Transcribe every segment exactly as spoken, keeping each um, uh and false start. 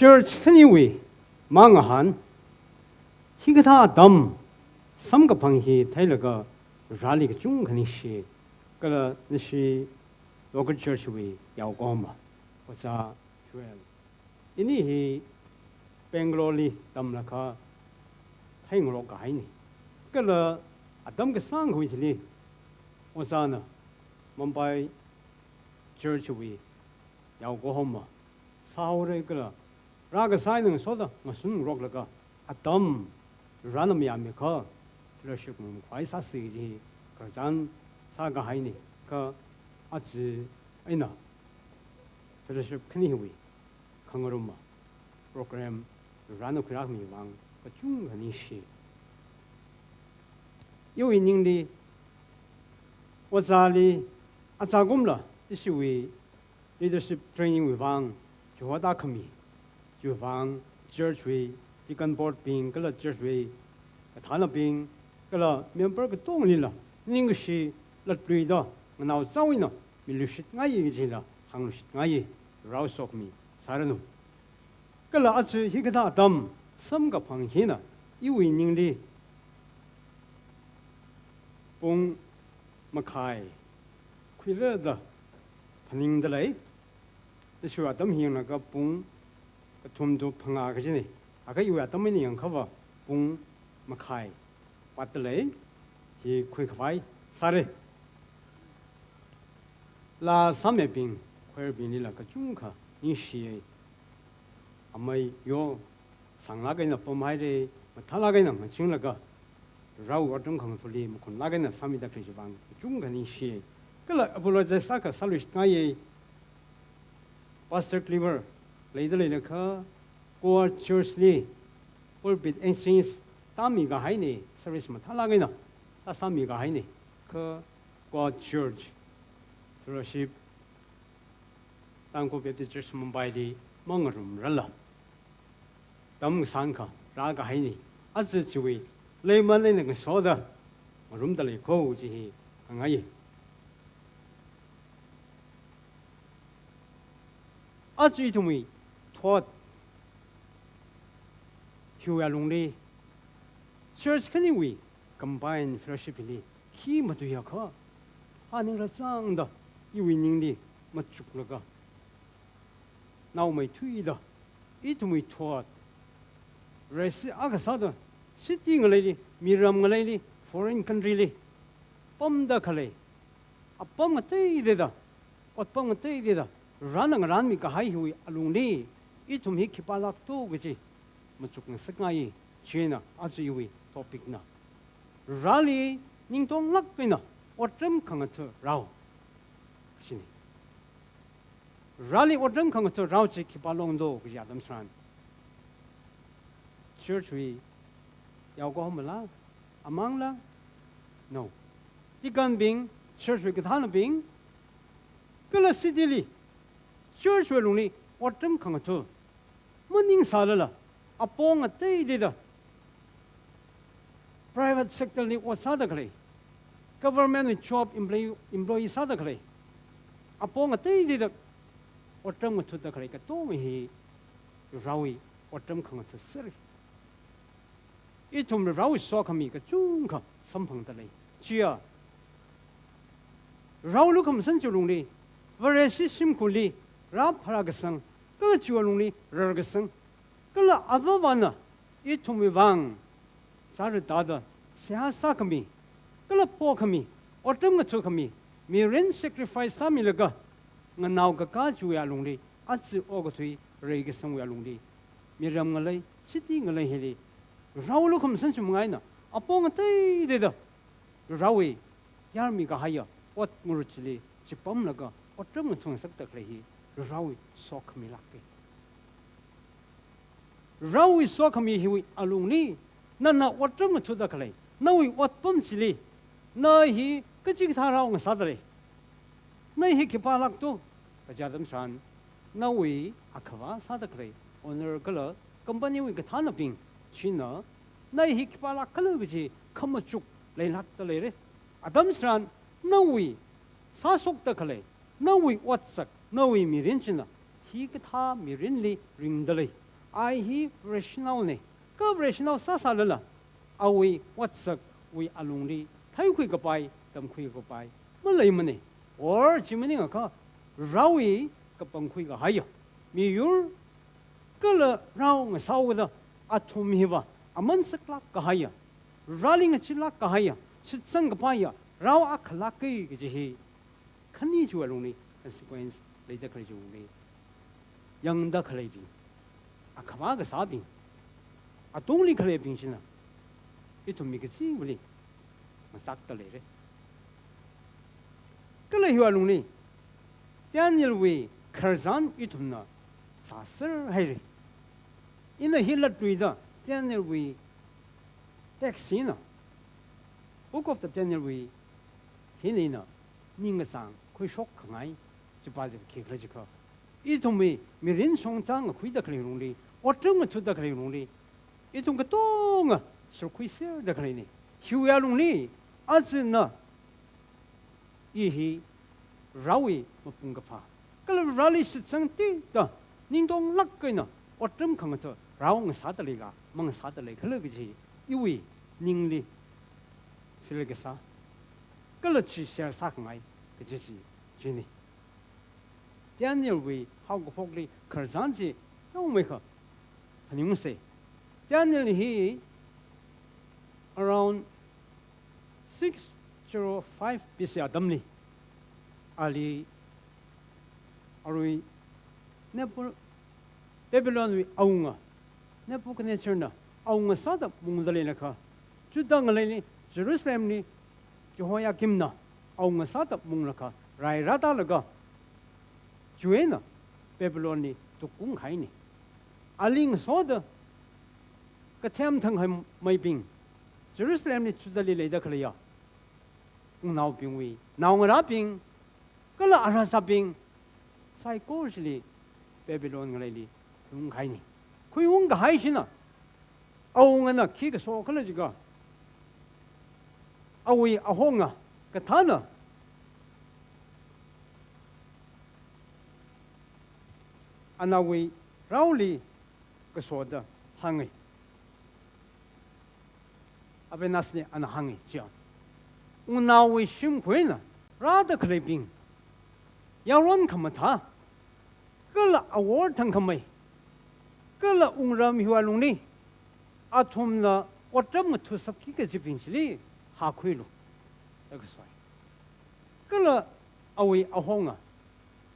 Church khaniwui mangahān, hikathā atam samkaphang hi theilaga Vareli kachungkha ningshi, kala nashi local church wui yaokahoma, Ojā Joel. Ini hi Bangalore li tamlakha theingarok kahaina. Kala atam kasāngkha hili Ojāna Mumbai church wui yaokahoma sāhaora kala rākasā eina ngasoda ngasunroklaga atam Varena mayāmiakha fellowship ngahānkhavai sāsi kaji khararchan sākahaina. Kha aja eina fellowship khani hiwui khangaruma program Varena khuirākhami vang kachungkha ningshi. Iwui ningli Ojāli achakumla ishiwui leadership training wui vang chihoda khami, chiwui vang church wui deacon board bing kala church wui kathānabing kala member katongalila ningkashi latluida nganao chaowui eina miluishitngaiya kajila hāngluishitngaiya, Varewui sokhami sāranu. Kala aja hikathā atam samkaphang hina iwui ningli pung makhai khuirada phaningda lei. Ishiwui atam hi yanglaga pung kathum to phangā kajina. Akha iwui atam eina yangkhava pung makhai vātda lei. Hi khuikhavai sāra. Laa sāmibing, choir binglila kachungkha ningshiya. Amei yo sānglāk eina pamhaira, mathālāk eina ngachinglaga Varewui otram khangathali makhonlāk eina sāmida khalei chiwui vang kachungkha ningshiya. Kala apologize akha sāluishitngaiya. Pastor Cleaver leida leilakha Goa church li pulpit exchange tāmi kahaina, service mathālāk eina tāsāmi kahaina. Kha Goa church fellowship Tangkhul Baptist Church Mumbai li mangarumrala atam kasāngkha rākahaina. Aja chiwui leiman eina ngasoda ngarumda lei kho chi hi hāngngai. Aja ithumwui thot hiwui alungli church khaniwui combined fellowship hili khi matuiakha, aning rāzangda iwui ningli machuklaga naomeithuida, ithumwui thot, Varesi akha sāda, city ngaleili, miram ngaleili, foreign country li pamda khalei, apam ngateiteida, otpam ngateiteida Varena ngarānmi kahai hiwui alungli ithum hi khipālākto kaji machuk ngasakngai. Chieina aja iwui topic na Vareli ningtonglāk eina otram khangatha rao kajina. Vareli otram khangatha rao chi khipā longdo kaji atam tharan, church wui yaokahomala, amangla? No. Deacon bing, church wui kathānabing, kala city li church wui alungli otram khangatha maningsālala, apong ngateiteida private sector li ot sāda khalei, government wui job employee, employee sāda khalei, apong ngateiteida otram ngathada khalei katonga hi Varewui otram khangatha sāra. Ithum Varewui sokhami kachungkha samphangda lei. Chiya, Varewui lukhamashan chi lungli, Varesi shimkhurli rāpharākasang, kala chiwui alungli rarkasang, kala avāvana ithumwui vang chara tāda seihā sākhami, kala pokhami, otram ngathakhami, mirin sacrifice sāmilaga nganao kakā chiwui alungli, aja okathui reikasangwui alungli, miram ngalei, city ngalei hili, Varewui lukhamashan chi manga eina apong ngateiteida Varewui yarmi kahaiya ot ngarut chili chipamlaga otram ngathungasakda khalei hi Varewui sokhamilāka. Varewui sokhami hiwui alungli, nana otram ngathada khalei nawui otpam chili, na hi kachikathā rao ngasāda lei, na hi khipālākto kaji atam tharan, nawui akhava sāda khalei owner kala company wui kathānabing china na hi khipālākkhala kaji khamachuk leilākda leira. Atam tharan, nawui sāshokda khalei, nawui otsak, nawui mirin china hikathā mirinli ringda lei, I hi rational ne. Kha rational sāsālala, awui otsakwui alungli theikhui kapai, tamkhui kapai maleimane. Or chi maningakha, Varewui kapangkhui kahaiya miyur kala rao ngasāhaoda athum hiva aman saklāk kahaiya, Vareli ngacheelāk kahaiya, shitsang kapaiya rao akhalāka kaji hi khani chiwui alungli consequence leida khalei chiwui alungli yangda khaleibing, akhava kasābing, atungli khaleibing china ithum mi kachiva̱li ngachakta leira. Kala hiwui alungli Danielwui khararchan ithumna sāserhaira. Ina hi latluida Danielwui text hina, Book of the Danielwui hina ina ningkachāng khuishok khangai chipa chi khikhala jiakha, ithumwui mirin shongza ngakhuida khalei lungli, otram ngathuda khalei lungli, ithum katonga shurkhuiserda khaleine. Hiwui alungli, achina i hi Varewui mapung kaphā kala Vareli shitsang tida ningtonglāk eina otram khangatha rao ngasāda leila, mangasāda leikhala kaji iwui ningli feel kasā kala chi share sākhangai kaji chi, chine. Danielwui haokaphokli khararchan chi yangmeikha phaningungse. Daniel hi around six zero five B C atamli, ali arui Nebu-, Babylonwui awunga Nebuchadnezzarna awunga sāda mungda leilakha, Judah ngaleili Jerusalemli Jehoiakimna awunga sāda munglakha, rai rātālaga, chiwui eina Babylonli tukunghaine. Ali ngasoda kathem thangkhameibing, Jerusalemli Judahli leida khaleiya wungnaobingwui naongarābing kala arāzābing saikora chili Babylon ngaleili khuiunghaine. Khuiung kahai china, awungana khi kasokhala jiakha, awui ahonga kathāna anawui raoli kasoda hānge. Abinasna ana hānge, chiya, wungnaowui shimkhurna rāda khaleibing, yaron khamathā kala awor thangkhamei kala wungram hiwui alungli athumna otram ngathusapki kajibing chili hākhuilu da kasoi. Kala awui ahonga,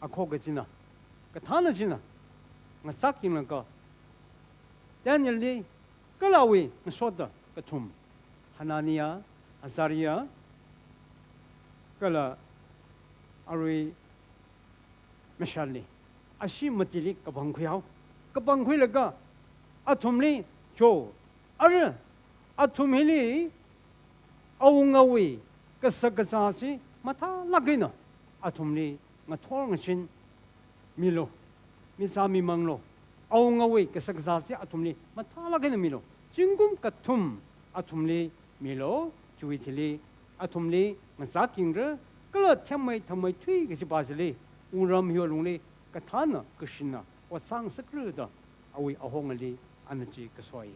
akhoka china, kathāna china ngachak yanglaga, Danielli kala awui ngasoda kathum, Hananiah, Azariah, kala arui Mishaelli, ashi matili kapangkhuihao. Kapangkhuilaga athumli cho, ara athum hili awungawui kashakazā chi mathālāk eina athumli ngathor ngachin milu, mizā mimanglu. Awungawui kashakazā chi athumli mathālāk eina milu. Zingkum kathum athumli milu, chiwui thili athumli ngachak yangra, kala themmei thangmeithui kajipa chili wungram hiwui alungli kathāna kashinna ot sāngasakra da awui ahongali ana chi kasoi.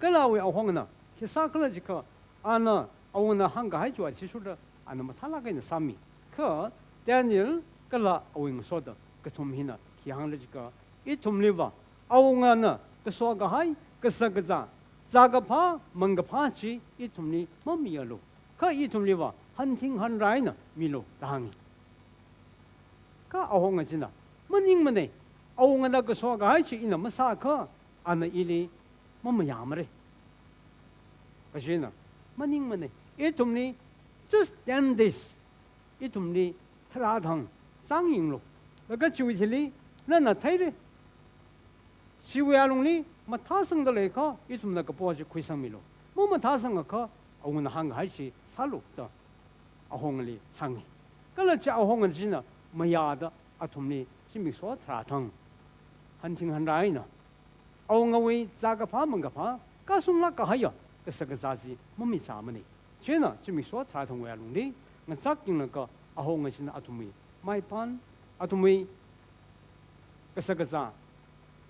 Kala awui ahongana khi sākhala jiakha, ana awungana hāngkahai chiwui athishurda ana mathālāk eina sāmi. Kha Daniel kala awui ngasoda kathum hina khi hāngla jiakha, ithumliva awungana kaso kahai kashakazā, zākaphā mangkaphā chi ithumli mamialu. Kha ithumliva hanthing hanra eina milu da hānge. Kha ahonga china, maningmane, awungana kaso kahai chi ina masākha ana ili mamayāmara. Kachina, maningmane, ithumli just ten days, ithumli tharā thang chāngyanglu. Laga chiwui thili nana theira, chiwui alungli mathāsangda leiakha ithumna kapo chi khuisangmilu. Mamathāsangakha awungana hāngkahai chi sālu da ahongali hānge. Kala chi ahonga china mayāda athumli zimiksho tharā thang hanthing hanra eina awungawui zākaphā mangkaphā, kasunglāk kahaiya kashakazā chi mamizāmane. China zimiksho tharā thangwui alungli ngachak yanglaga ahonga china athumwui maipān, athumwui kashakazā,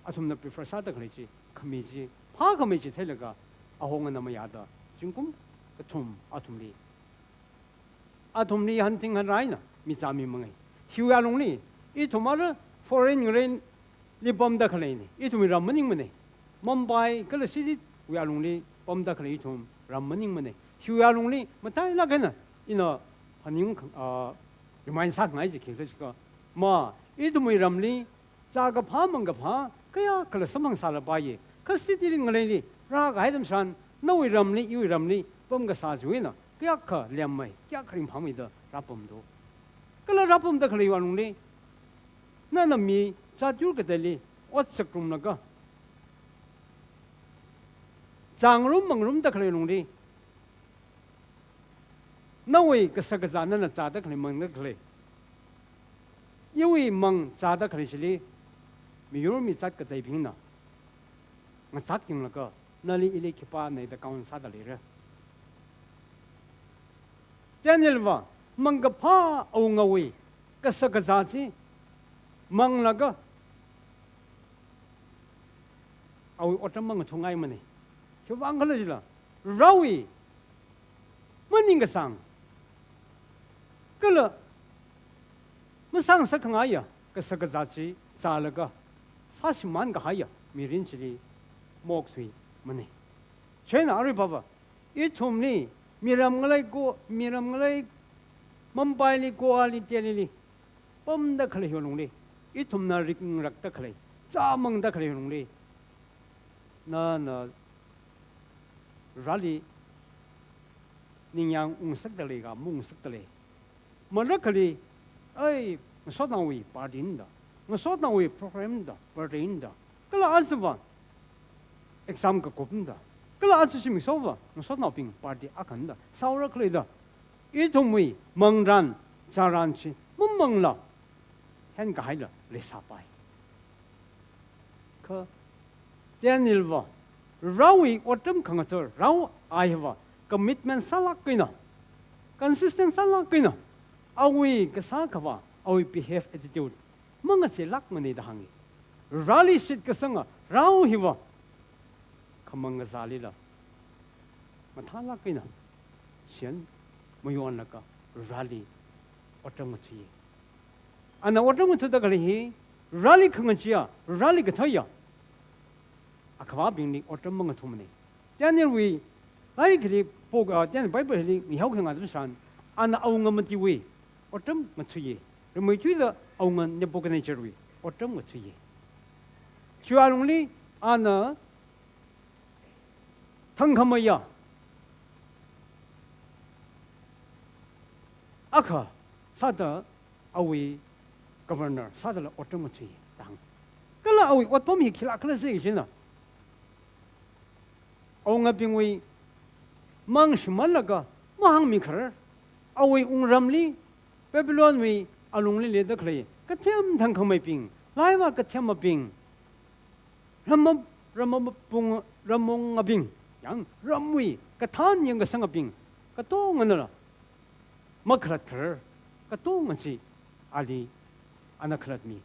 athumna prefer sāda khalei chi, khami chi, phākhamei chi theilaga, ahongana mayāda, zingkum kathum athumli, athumli hanting hanraina, mizā mimangai. Hiwui alungli, ithum ara foreign ngaleili pamda khaleina, ithumwui ram maningmana. Mumbai kala city wui alungli pamda khalei ithum ram maningmana. Hiwui alungli matailāk eina ina phaning, ah, remind sāngai chi khikhala jiakha, ma, ithumwui ramli zākaphā mangkaphā kayākhala samphang sālapaiya. Kha city li ngaleili rākahai atam tharan, nawui ramli, iwui ramli pamkasā chiwui eina kayākha lemmei, kayākha ringphāmeida rāpamdo. Kala rāpamda khaleiwui alungli, nana mi zatyur kateili ot sakrumlaga, zāngarum mangarumda khalei alungli, nawui kashak kazā nana zāda khalei, mangda khalei, iwui mang zāda khalei chili, miyur mizat kateibingna ngazak yanglaga, nali ili khipāna da count sāda leira. Daniel va, mangkaphā awungawui kashak kazā chi manglaga, awui otram mangathungaimana. Khiwuivang khala jila, Varewui maningkasang kala masāngasak khangaiya kashak kazā chi zālaga, sāshimān kahaiya mirin chili maokthuimana. Chieina arui papa, ithumli, miram ngalei Go-, miram ngalei Mumbai li, Goa li, Delhi li pamda khalei hiwui alungli, ithumna ringrakda khalei, zāmangda khalei hiwui alungli, nana Vareli ningyāng ungngasakda lei ka, maungngasakda lei? Marakhali, ai, ngasotnaowui party na da, ngasotnaowui program na da, party na da, kala aja va exam kakup na da, kala aja zimiksho va ngasotnaobing party akha na da sāhaora khala da, ithumwui mangran zāran chi mamangla, hen kahaila leisāpai. Kha Daniel va, Varewui otram khangatha, Varewui ai va commitment sālāk eina, consistent sālāk eina, awui kasā khavā, awui behave attitude mangacheilākmana da hānga. Vareli shitkasanga Vare hiva khamang kazālila mathālāk eina shiyan mayonlaga Vareli otram ngathuiya. Ana otram ngathuda khalei hi Vareli khangacheeya, Vareli katheiya akhavābingli otram mangathumana. Danielwui lairik hili pok, ah, Daniel Bible hili mihaokhangai atam tharan, ana awunga matiwui otram ngathuiya. Rimeithuida awunga Nebuchadnezzarwui otram ngathuiya. Chiwui alungli ana thangkhameiya akha sāda awui governor sādala otram ngathui da hānga. Kala awui otpam hi khilāk khala sāki china, awungabingwui mang shimānlaga mahāngmikharar, awui wungramli Babylonwui alungli leida khalei kathem thangkhameibing, laivā kathemabing, ramma-, ramma-, pung-, ramungabing, yang ramwui kathān yangkasangabing katonganala makhalat kharar katonga chi ali ana khalatmi,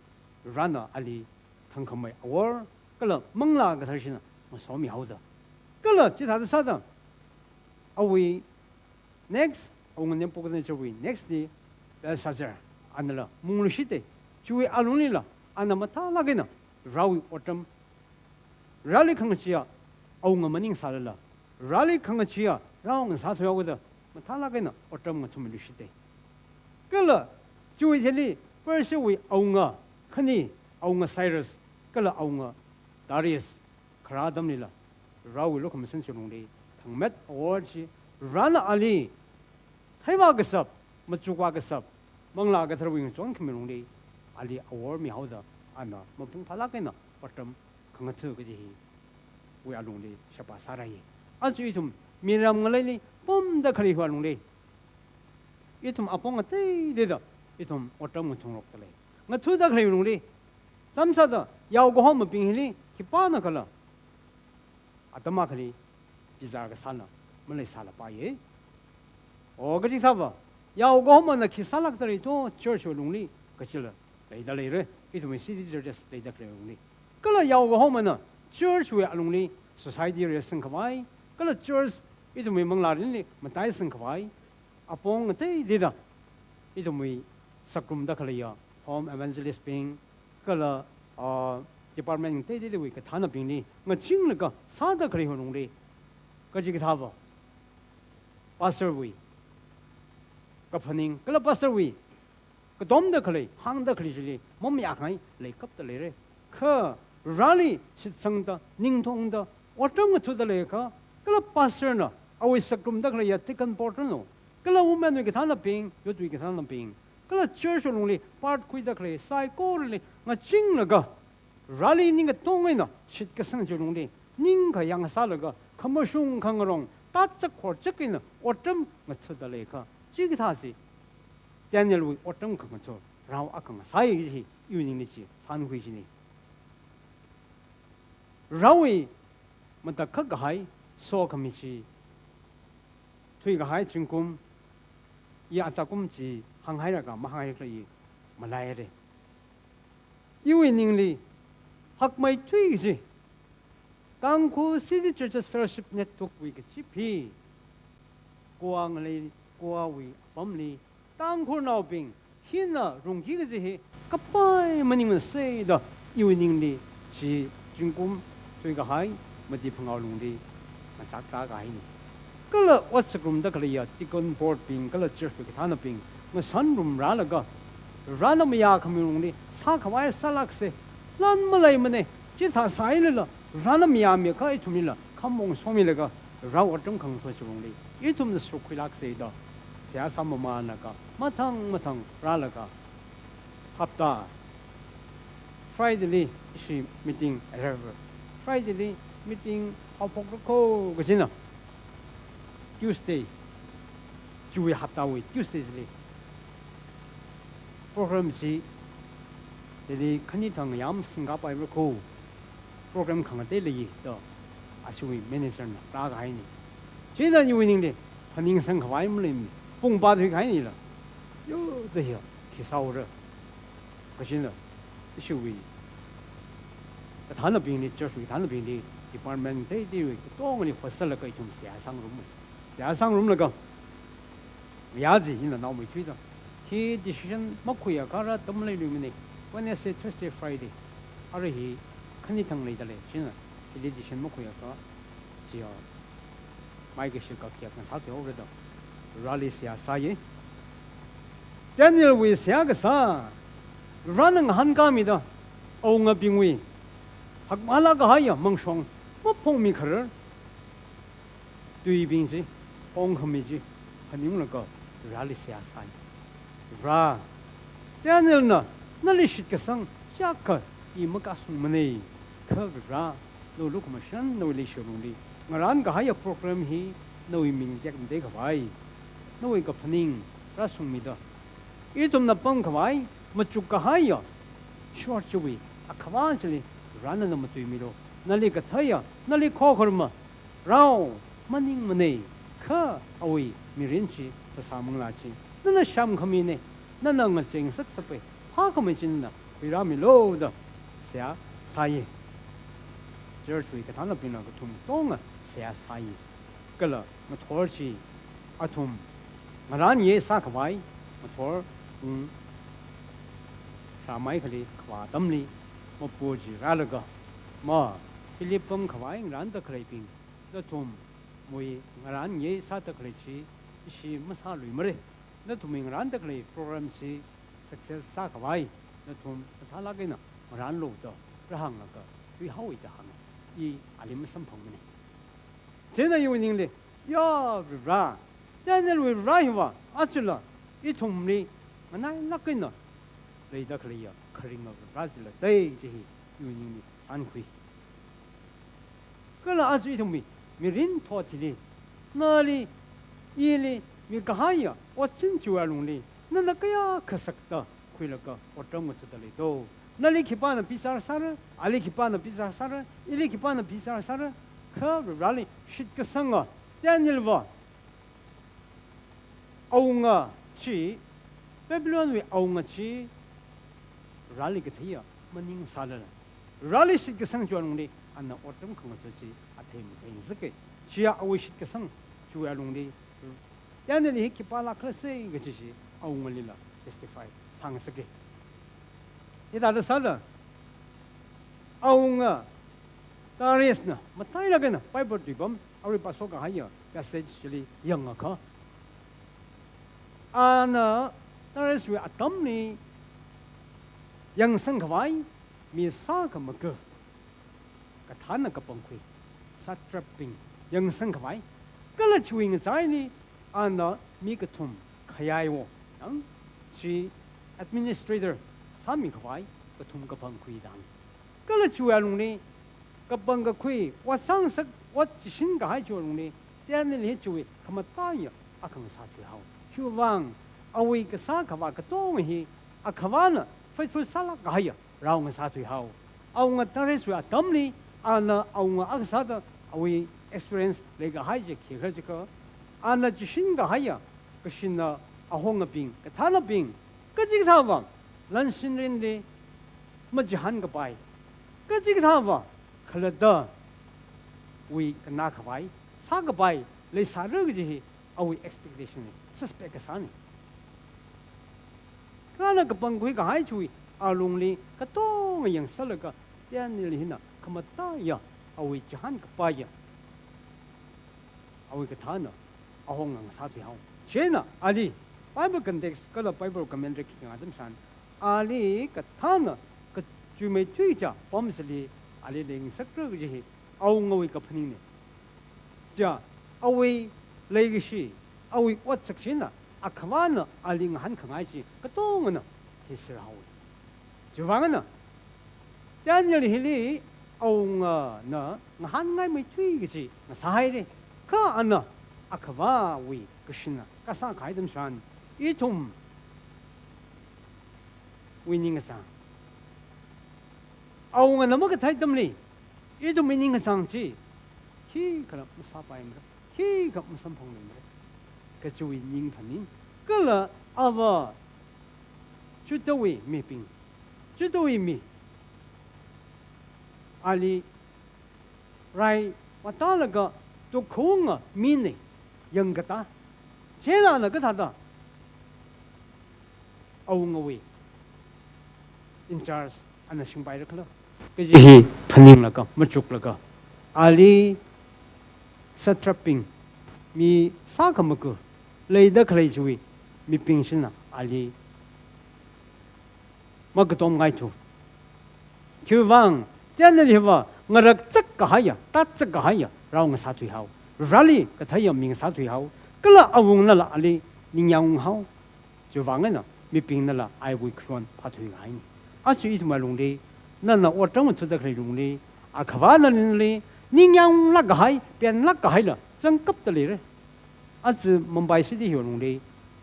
Varena ali thangkhamei awor kala Manglā Katharshina masomihaoda. Kala chithāda sāda awui next, awunga Nebuchadnezzarwui next li Belshazzar, anala mungluishita. Chiwui alunglila ana mathālāk eina Varewui otram, Vareli khangacheeya awunga maning sālala, Vareli khangacheeya Varewui ngasā thuihaoda mathālāk eina otram ngathumiluishita. Kala chiwui thili Persiawui awunga khani, awunga Cyrus kala awunga Darius kharā atamlila Varewui lukhamashan chi lungli thangmet awor chi Varena ali theivā kashap, machukwā kashap, Manglā Katharwui ngachon khami lungli ali awor mihaoda ana mapung phālāk eina otram khangatha kaji hiwui alungli sheba sārāya. Aja ithum miram ngaleili pamda khalei hiwui alungli ithum apong ateiteida ithum otram ngathungrokda lei. Ngathuda khalei lungli, chānjam sāda yaokahomabing hili khipānakhala atam akhali bizar kasāna maleisālapaiya. O kaji sāva, yaokahomana khi sālākda lei to church wui lungli kachila leida leira, ithumwui city churches leida khalei lungli. Kala yaokahomana church wui alungli society reisang khavai, kala church ithumwui manglā mirinli mataisang khavai, apong ngateiteida ithumwui sāngarumda khaleiya home evangelist bing, kala, ah, department ngateiteidawui kathānabingli ngachinglaga sāda khalei alungli kaji kathāva pastor wui kaphaning, kala pastor wui katomda khalei, hāngda khalei chili mamayākhangai leikapta leira. Kha Vareli shitsangda, ningtongda, otram ngathuda leiakha, kala pastor na, awui sāngarumda khaleiya deacon board na, kala women wui kathānabing, youth wui kathānabing, kala church alungli part khuida khalei saikorali ngachinglaga, Vareli ning katong eina shitkasang chi alungli ningkhayāng sālaga, khamashung khangarong, tatsak horchak eina otram ngathuda leiakha, chikathā chi Daniel wui otram khangatha rao akha ngasai kaji hi iwui ningli chi sānkhui kajina. Raowui matakhak kahai sokhami chi, thuikahai zingkum, ya achakum chi hānghairakha mahānghairakhala i malaira. Iwui ningli hakmeithui kaji Tangkhul City Churches Fellowship Network wui kazip hi Goa ngalei, Goa wui apamli Tangkhulnaobing hina rungki kaji hi kapai maningmana seida iwui ningli chi zingkum thuikahai Mati phangā lungli ngasak rākahaina. Kala ot sāngarumda khaleiya deacon board bing kala church wui kathānabing ngasanrum rālaga, Varena mayākhami lungli sākhavai sālāksa, lan maleimana, chithā sāhailala Varena mayāmiakha ithumlila khamong somilaga rao otram khangatha chi lungli ithumna sākhuilāksa da seihā sāmamānlaga mathang mathang rālaga, hapta Friday li ishi meeting areva. Friday li meeting haophokra kho kajina, Tuesday, chiwui haptawui Tuesday chili program chi Delhi khani thang yam singkapaira kho, program khangatei lei da ashiwui manager na rākahaina. Chieina iwui ningli phaningsang khavai maleimana, pung pā thuikahainala, yo da hiya khi sāura. Kachina ishiwui kathānabingli, church wui kathānabingli, department teiteiwui katongli hosālaga ithum seihā sāngaruma. Seihā sāngarumlaga, ya chi hina naomeithuida, hi decision makhuiakha rā tam leiluimana, Wednesday, Thursday, Friday, ara hi khani thang leida lei, china hili decision makhuiakha, chiya maikashi kakhiak ngasāthuihaora da Vareli seihā sāya. Daniel wui seihā kasā, Varena ngahānkāmida awungabingwui hakmala kahaiya mangshong maphongmi kharar tuibing chi, ongkhami chi phaninglaga Vareli seihā sāya. Vare, Daniel na nali shitkasang chiyākha i makasungmana, kha Vare, nawui lukhamashan, nawui leishiwui lungli ngarān kahaiya program hi nawui ming tekmatei khavai, nawui kaphaning rāsungmida, ithumna pamkhavai machuk kahaiya short chiwui akhavā chili Vare nana matuimilu. Nali katheiya, nali khokharuma rao maningmana, kha awui mirin chi, phasā manglā chi nana shāmkhamina, nana ngacheng saksakpai phākhamei chi nana khuirāmilu da seihā sāya. Church wui kathānabingna kathum katonga seihā sāya. Kala ngathor chi athum ngarān ye sākhavai ngathor, mm, shāmai khalei khavā atamli mapu chi rālaga, ma, hili pamkhavai ngarānda khaleibing, nathumwui ngarān ye sāda khalei chi ishi masāluimara. Nathumwui ngarānda khalei program chi success sākhavai nathum mathālāk eina ngarānlu da rāhānglaga, thuihaowa da hānga. I ali masamphangmana. Chieina iwui ningli, ya Vare, Daniel wui Vare hiva ajala ithumli nganailāk eina leida khaleiya kharinga Vare chila dei kaji hi iwui ningli sānkhui. Kala aja ithumwui mirin thot hili, nali, ili mikahaiya otchin chiwui alungli nana kayākha sakta khuilaga otram ngathada lei do? Nali khipāna bichar sāra, ali khipāna bichar sāra, ili khipāna bichar sāra, kha Vareli shitkasanga Daniel va awunga chi, Babylon wui awunga chi, Vareli katheiya maningsālala, Vareli shitkasang chiwui alungli ana otram khangaso chi athei mathei ngasaka. Chiya awui shitkasang chiwui alungli Danielli hi khipālāk khala sai kaji chi awungalila testify sāngasaka. Hithāda sāda awunga Dariusna matailāk eina Bible tuipam arui pāshok kahaiya passage chili yangakha, ana Dariuswui atamli yangsang khavai mi sākhamaka kathāna kapangkhui, satrapbing yangsang khavai, kala chiwui ngachaili ana mi kathum khayaiwo, yang chi administrator sāmi khavai kathum kapangkhui dang. Kala chiwui alungli kapang kakhui, ot sāngasak, ot chishin kahai chiwui alungli Danielli hi chiwui khamataiya akha ngasāthuihao. Chiwuivang awui kasā khavā katonga hi akhavāna faithful sālāk kahaiya rao ngasāthuihao. Awunga Dariuswui atamli ana awunga akha sāda awui experience leikahai chi khikhala jiakha, ana chishin kahaiya kashinna ahongabing, kathānabing, kachikathāva lanshinrinli machihān kapai, kachikathāva khalattawui kanā khavai sākapai leisāra kaji hi awui expectation ni, suspect kasāni. Kha ana kapangkhui kahai chiwui alungli katonga yangsālaga Daniel hina khamataiya awui chihān kapaiya awui kathāna ahonga ngasāthuihao. Chieina ali Bible context kala Bible commentary khi ngathamshan, ali kathāna kachuimeithui chiya pamsāli ali leingasakra kaji hi awungawui kaphaningna. Chiya awui leikashi, awui otsak china akhavāna ali ngahānkhangai chi katongana theisāhaowa. Chiwuivang eina Daniel hili awungana ngahānngai meithui kachi ngasāhaira. Kha ana akhavāwui kashinna kasā kahai atam tharan, ithumwui ningkachāng, awungana makathei atamli ithumwui ningkachāng chi khikhala masāpaimara, khikha masamphangluimara kajiwui ningkhaning. Kala ava Judahwui mibing, Judahwui mi, ali rai matālaga tukhunga mina yangkatā. Chieina ana kathāda awungawui in charge ana shingpaira khala kaji hi phaninglaga, machuklaga, ali satrapbing, mi sākhamaka leida khalei chiwui mibing china ali makatomngaithu. Chiwuivang Daniel hiva ngarakchak kahaiya, tatchak kahaiya rao ngasāthuihao. Vareli katheiya mi ngasāthuihao. Kala awunganala ali ningyānghao. Chiwuivang eina mibingnala awui khayon phāthuihaina. Aja ithumwui lungli, nana otram ngathada khalei lungli, akhavāna nali ningyānglāk kahai, penlāk kahaila zangkapta leira. Aja Mumbai city hiwui lungli,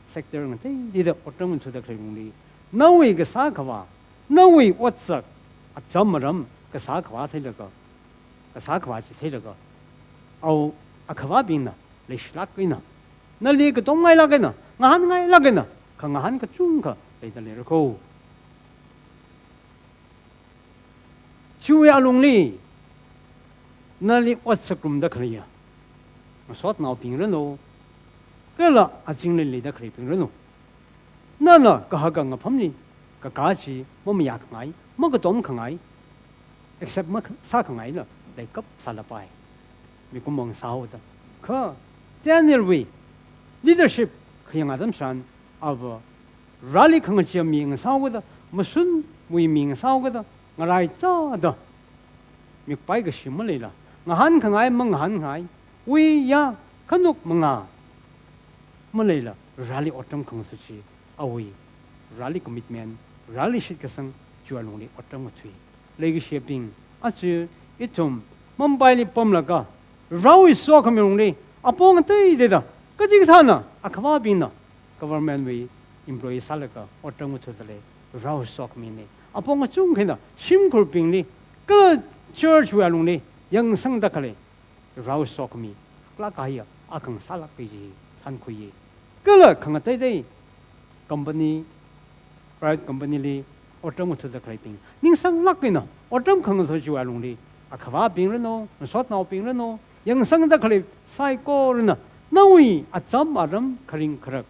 sector ngateiteida otram ngathada khalei lungli, nawui kasā khavā, nawui otsak, acham aram kasā khavā theilaga, kasā khavā chi theilaga, awo akhavābingna leishilāk eina, nali katomngailāk eina, ngahānngailāk eina khangahān kachungkha leida leira kho. Chiwui alungli nali otsak ngarumda khaleiya ngasotnaobing ranu, kala azingli leida khaleibing ranu, nana kahaka ngapamli kakā chi mamayākhangai, makatomkhangai, accept masākhangaila leikap sālapai. Mikumo ngasāhaoda. Kha Danielwui leadership khayang atam tharan, ava Vareli khangachee mi ngasāhaoda, mashunwui mi ngasāhaoda, ngaraichāda, mikup kashi maleila, ngahānkhangai mangahānkhangai, uiya khanuk mangā maleila, Vareli otram khangaso chi awui Vareli commitment, Vareli shitkasang chiwui lungli otram ngathui. Leikashibing, aja ithum Mumbaili pamlaga, Varewui sokhami lungli apong ngateiteida, kachikathāna, akhavābingna, government wui employee sālaga otram ngathada lei, Varewui sokhamina. Apong kachungkhana shimkhurbingli, kala church wui lungli yangsangda khalei Varewui sokhami khalā kahaiya akha ngasālāka kaji sānkhuiya. Kala khangateitei company, private company li otram ngathada khaleibing, ningsanglāk eina otram khangathā chiwui alungli, akhavābing ranu, ngasotnaobing ranu, yangsangda khalei saikorana, nawui acham aram kharing kharak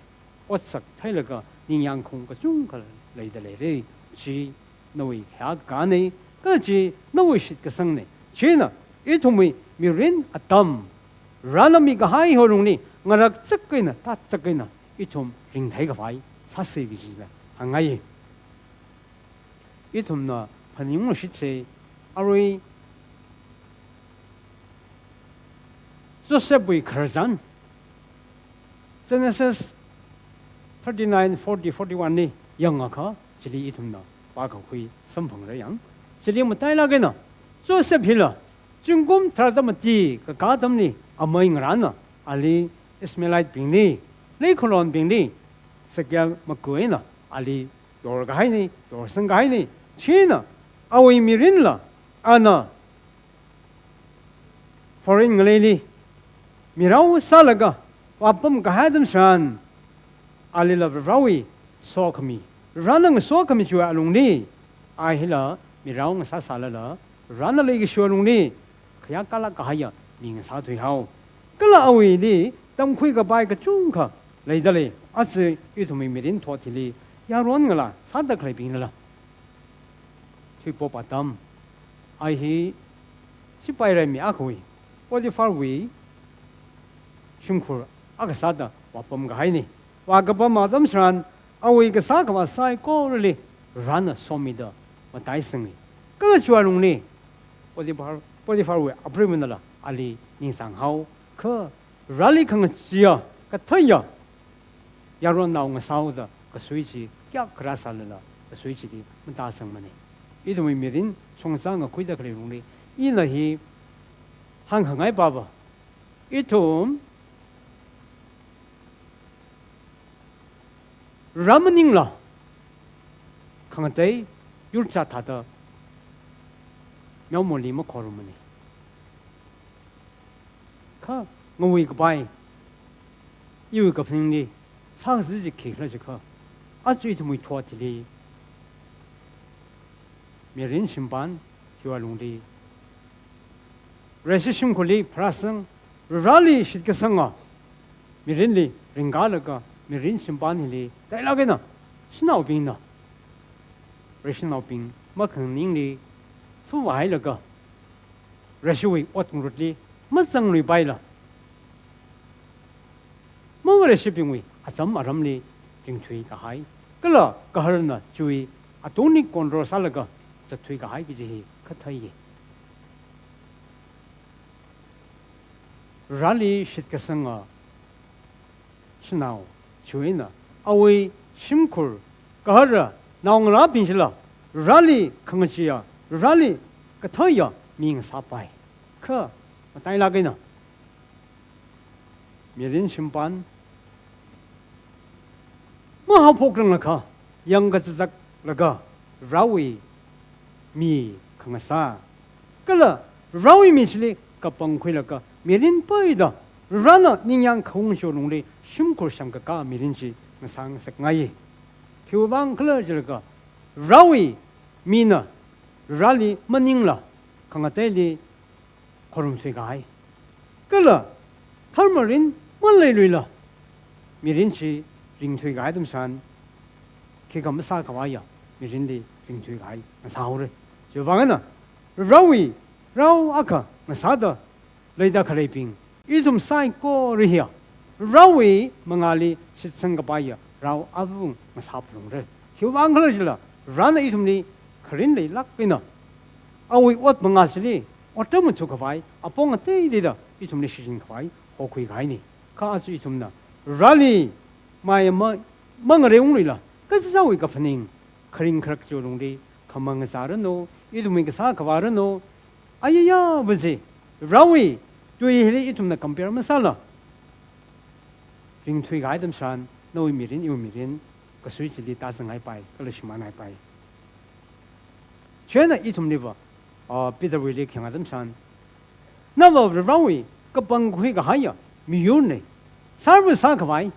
otsak theilaga ningyāng khaung kachungkha leida leira. Chi nawui khayā kakāna, kala chi nawui shitkasangna. China ithumwui mirin atam, Varena mikahai hiwui alungli ngarakchak eina, tatchak eina ithum ringtheikhavai sāsa kaji china hāngngai. Ithumna phaningungluishitsa, arui Josephwui khararchan, Genesis thirty-nine, forty, forty-one li yangakha, chili ithumna pākakhui samphangra yang. Chili matailāk eina Joseph hila zingkum tharāda mati kakā atamli amei ngarāna ali Ishmaelite bingli, leikhalonbingli, shekel maga eina ali yorkahaina, yorsangkahaina. China awui mirinla ana foreign ngaleili mirao sālaga vāpam kahai atam tharan, alila Varewui sokhami, Varena ngasokhami chiwui alungli, a hila mirao ngasāsālala, Varena leikashiwui alungli khayākalāk kahaiya mi ngasāthuihao. Kala awuili tamkhui kapai kachungkha leida lei. Aja ithumwui mirin thot hili yaron ngalā sāda khaleibingnala, thuipop atam, a hi sipai raimi akhawui, Potipharwui shimkhur akha sāda vāpam kahaina. Vākapam atam tharan, awui kasā khavā saikorali Varena somida mataisanga. Kala chiwui alungli Potiphar, Potipharwui apreivānala ali ningsanghao, kha Vareli khangacheeya, katheiya yaronnao ngasāhaoda kasui chi kayākha rāsālala, kasui chili matāsangmana. Ithumwui mirin shongza ngakhuida khalei alungli, ina hi hāngkhangai pava, ithum Vare maningla khangatei yurchat thāda meomali makhorumana. Kha ngawui kapai, iwui kaphaningli sākazā chi khikhala jiakha, aja ithumwui thot hili mirin shimpan hiwui alungli, Vareshi shimkhurli pharāsang, Vareli shitkasanga mirinli ringkalaga mirin shimpan hili tailāk eina shanaobingna Vareshinaobing makhanganingli phuvāhailaga, Vareshiwui ot ngarutli mazangluipaila, ma-Vareshibingwui acham aramli ringthui kahai, kala gaharna chiwui atungli control sālaga zatthui kahai kaji hi katheiya. Vareli shitkasanga shanao chiwui eina awui shimkhur gahara naongarābing chila Vareli khangacheeya, Vareli katheiya mi ngasāpai. Kha matailāk eina mirin shimpan mahaophokranglakha, yangkazaklaga Varewui mi khangasā, kala Varewui mi chili kapangkhuilaga mirin peida Varena ningyāng khaung chiwui alungli shimkhur shāngkakā mirin chi ngasā ngasakngai. Khiwuivang khala jilaga, Varewui mina Vareli maningla khangateili khorumthui kahai, kala tharmarin maleiluila mirin chi ringthui kahai atam tharan, khikha masākhavaiya mirinli ringthui kahai ngasāhaora. Chiwuivang eina Varewui rao akha ngasāda leida khaleibing ithum saikora hiya Varewui mangāli shitsang kapaiya rao avung ngasāphalungra. Khiwuivang khala jila, Varena ithumli kharin leilāk eina awui ot mangā chili otram ngathukhavai, apong ateiteida ithumli shichinkhavai hokhui kahaina. Kha aja ithumna Vareli mai ma, mangareungluila, kachichāwui kaphaning, kharing kharak chiwui alungli, khamang kazā ranu, ithumwui kasā khavā ranu, ayayā va chi Varewui tui hili ithumna compare masāla, ringthui kahai atam tharan, nawui mirin, iwui mirin kasui chili tāzanghaipai, kala shimānhaipai. Chieina ithumliva, ah, Peterwuili khayang atam tharan, nava Varewui kapangkhui kahaiya miyurna, sārva sākhavai,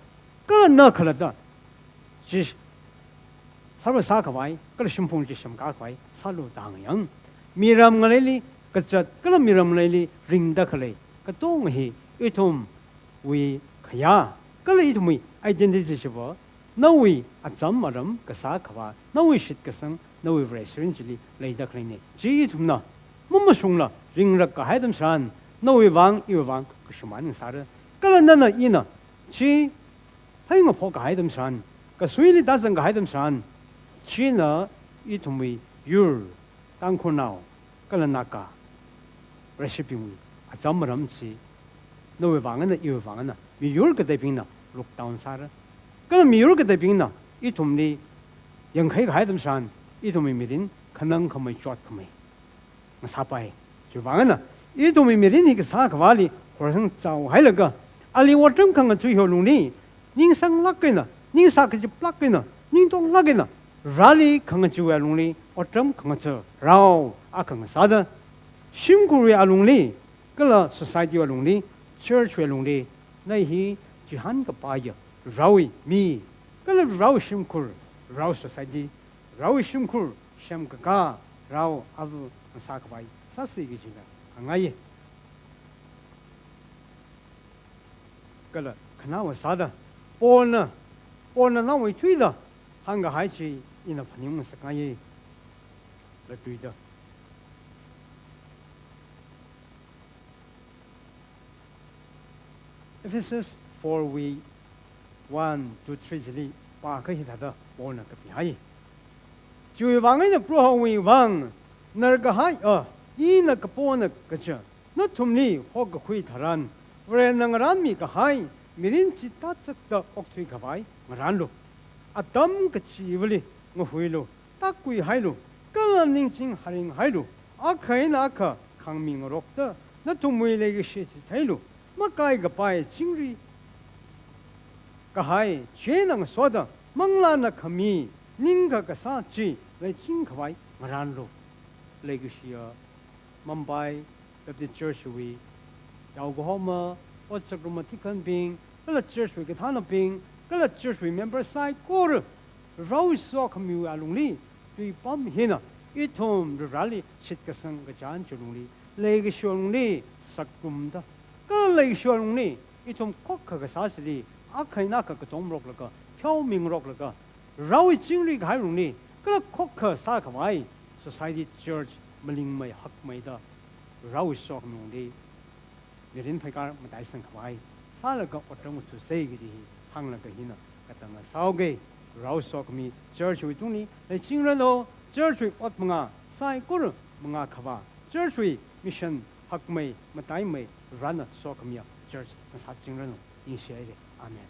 kala na khalatta chi sāra sākhavai, kala shimphung chi semkakhavai sālu da hānga yang. Miram ngaleili kazat, kala miram ngaleili ringda khalei katonga hi ithumwui khayā, kala ithumwui identity chiva, nawui acham aram kasā khavā, nawui shitkasang, nawui Vareshrin chili leida khaleina. Chi ithumna mamashungla ringrak kahai atam tharan, nawui vang, iwui vang kashimān sāra. Kala nana ina chi phai ngaphok kahai atam tharan, kasuili tāzang kahai atam tharan, china ithumwui yur, Tangkhulnao, kala Naga, Vareshibingwui acham aram chi, nawui vang eina, iwui vang eina, miyur kateibingna look down sāra. Kala miyur kateibingna ithumli yangkhai kahai atam tharan, ithumwui mirin khanang khamei, chot khamei ngasāpai. Chiwui vang eina, ithumwui mirin hi kasā khavāli horsang chao hailaga, ali otram khangatha hi alungli, ningsanglāk eina, ningsā kachiplāk eina, ningtonglāk eina, Vareli khangatha alungli, otram khangatha rao akha ngasāda, shimkhurwui alungli, kala society alungli, church wui alungli, na hi chihān kapaiya raowui mi, kala raowui shimkhur, raowui society, raowui shimkhur semkakā, rao ava ngasākhavai sāsi kaji ina hāngngaiya. Kala khanaowa sāda, Paulna, Paulna nawui thuida hāngkahai chi ina phaningung ngasakngaiya. Latuida Ephesus four wui one, two, three chili pākha hithāda Paulna kapihai. Chiwui vang eina Prohowui vang narkahai, a, ina kapona kaja nathumli hokakhui tharan, Varena ngarānmi kahai mirin chithāchakda okthuikhavai ngarānlu. Atam kachivali ngahuilu, tākhuihailu, kala ningching haringhailu, akha eina akha khāngmingarokta nathumwui leikashi chitheilu, makai kapai chingri kahai chieina ngasoda, manglāna khami ningkha kasā chi leichingkhavai ngarānlu. Leikashiya Mumbai Baptist Church wui yaokahoma, ot sāngarumma tikhanbing, kala church wui kathānabing, kala church wui member saikora, raowui sokhamiwui alungli, tuipam hina, ithum Vareli shitkasang kachān chi alungli, leikashi alungli sāngarumda, kala leikashi alungli ithum khokkha kasā chili, akha eina akha katomroklaga, pheomingaroklaga, raowui chingri kahai alungli, kala khokkha sākhavai society, church malingmei hakmeida, raowui sokhami alungli mirin pheikar mataisangkhavai sālaga otram ngathasa kaji hi hānglaga hina katang ngasāoke. Rao sokhami church wui tungli leichingranu, church wui ot mangā saikora mangā khavā, church wui mission hakmei mataimei, Varena sokhamiya church ngasāchingranu. Ningshihaire. Amen.